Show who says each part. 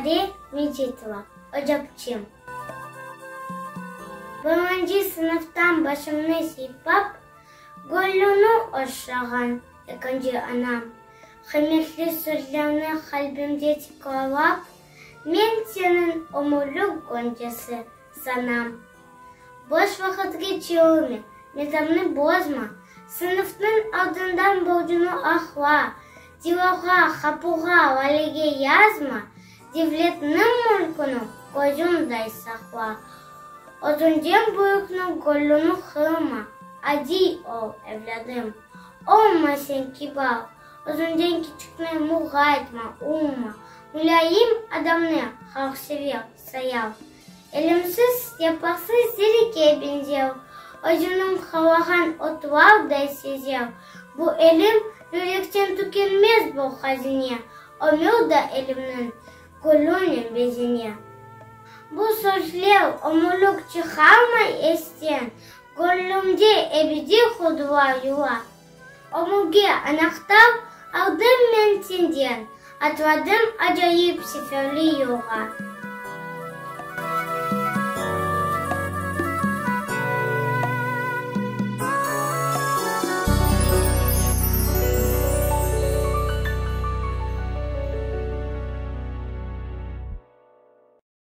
Speaker 1: Safade Mecitova, ocapçem. Birinci sınıftan başımnı sıypap, Göllüni oşağan ekinci anam. Qıymetli sözlerni qalbimde tekrarlap, Men seniñ ömürlik goncası sanam. Boş vaqıt keçirme, nizamnı bozma, Sınıfnıñ aldından borcunı aqla, Divarğa, qapuğa, valege yazma, Devletniñ mülküni közüñday saqla. Özüñden büyükniñ gönlüni qırma, Adiy ol, evlâdım, olma sen kibar, Özüñden kiçikni muğaytma, urma, Mulâyim adamnı halqsever sayar. Elimsiz, yapaqsız tereke beñzer, Özüniñ qalağan otlarday sezer. Bu elim yürekten tükenmez bu hazine, Ömür da elimniñ gülünen bezene. Bu sözler ömürlik çıqarmay esten, Göñlümde ebediy qurdılar yuva. Ömürge anahtar aldım men senden, Atladım acayip seferli yolğa.